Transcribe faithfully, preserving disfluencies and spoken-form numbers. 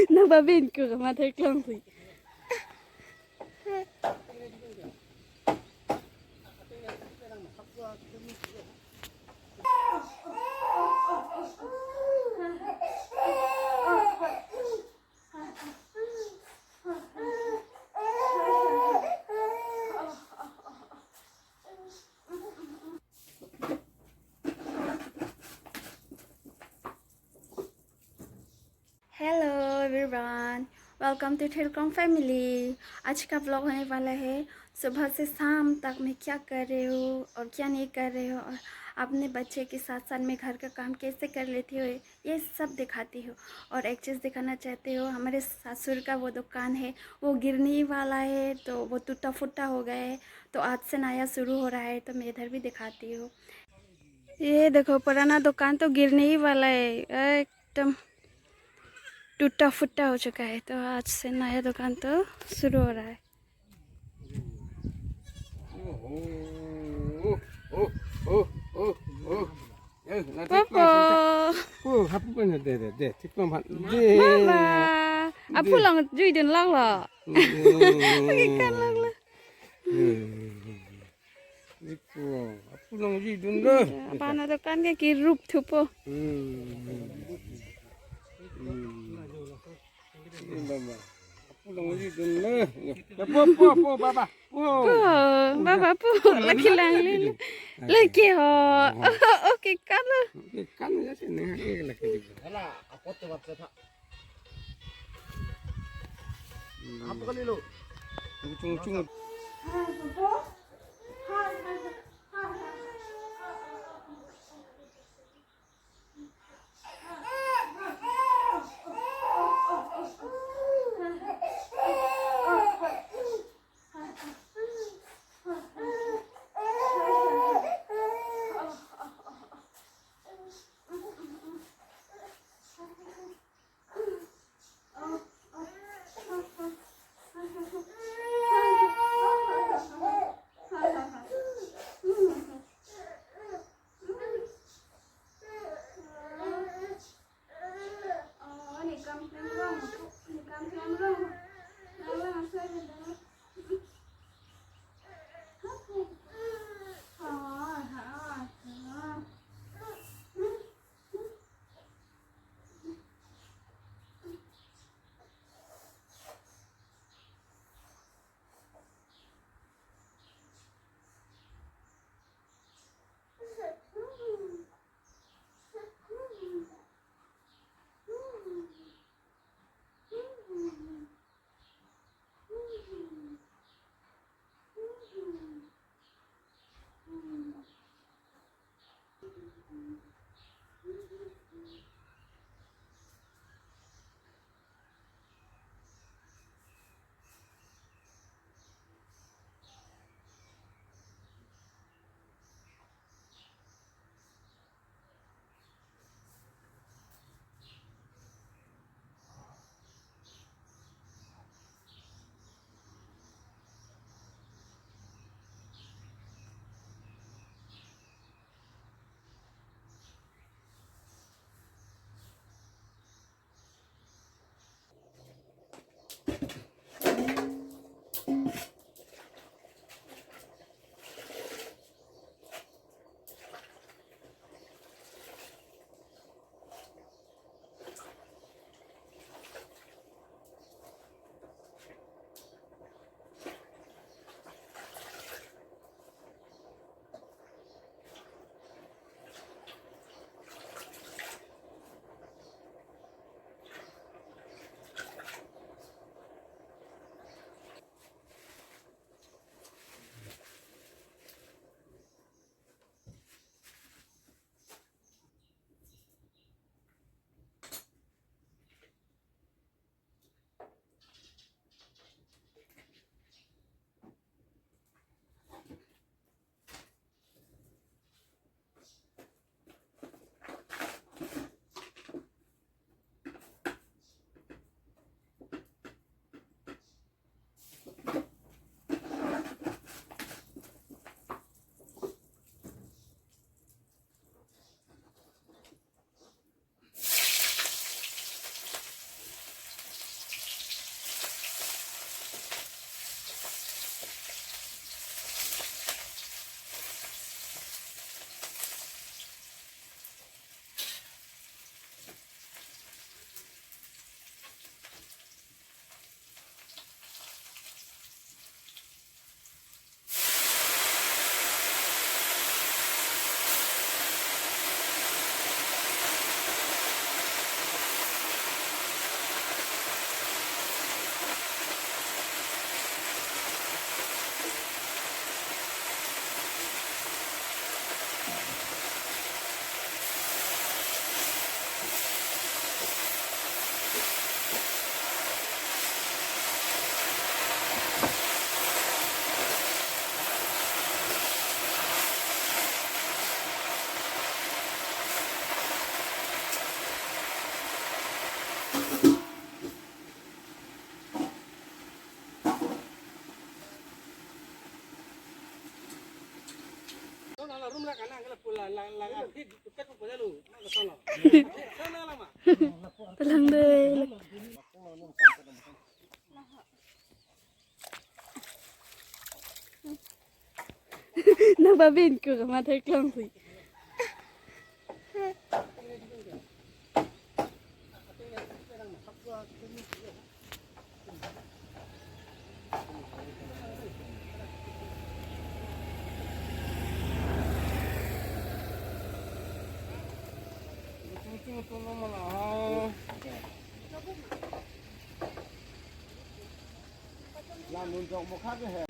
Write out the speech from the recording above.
Nang babin ko kamathar klong si. Hello everyone, welcome to Thilkrong family। आज का व्लॉग होने वाला है सुबह से शाम तक मैं क्या कर रही हूँ और क्या नहीं कर रही हूँ, और अपने बच्चे के साथ साथ मैं घर का काम कैसे कर लेती हूँ, ये सब दिखाती हूँ। और एक चीज़ दिखाना चाहती हूँ, हमारे सासुर का वो दुकान है, वो गिरने वाला है, तो वो टूटा फूटा हो गया है, तो आज से नया शुरू हो रहा है, तो मैं इधर भी दिखाती हूँ। ये देखो, पुराना दुकान तो गिरने ही वाला है, एकदम टूटा फूटा हो चुका है। तो आज से नया दुकान तो शुरू हो रहा है। Oh, oh, oh, oh, oh. Eh, nanti Papa. Oh, hapu kan, de, de, de, tik pam hat, de. Mama, de. Aphu along jui dun lang lo. Hmm. Oke, kan lang lo. Hmm. Iko, aphu along jui dun lo. Apa na dukan ke kirup thupo. Hmm. Hmm. Ini mama. Aphu along jui dun lo. Ya, po, po, po, baba. Po. Po, baba po. Lagi lang lilo. Lagi ho. Oke, kan lo. Oke, kan ya sini. Oke, lagi di. Hala, apot tu waktu tak. Apa kali lo? Cung, cung. Talang dei. Nang babin ko kama thek long si. Lam nun jok mo kha ke he.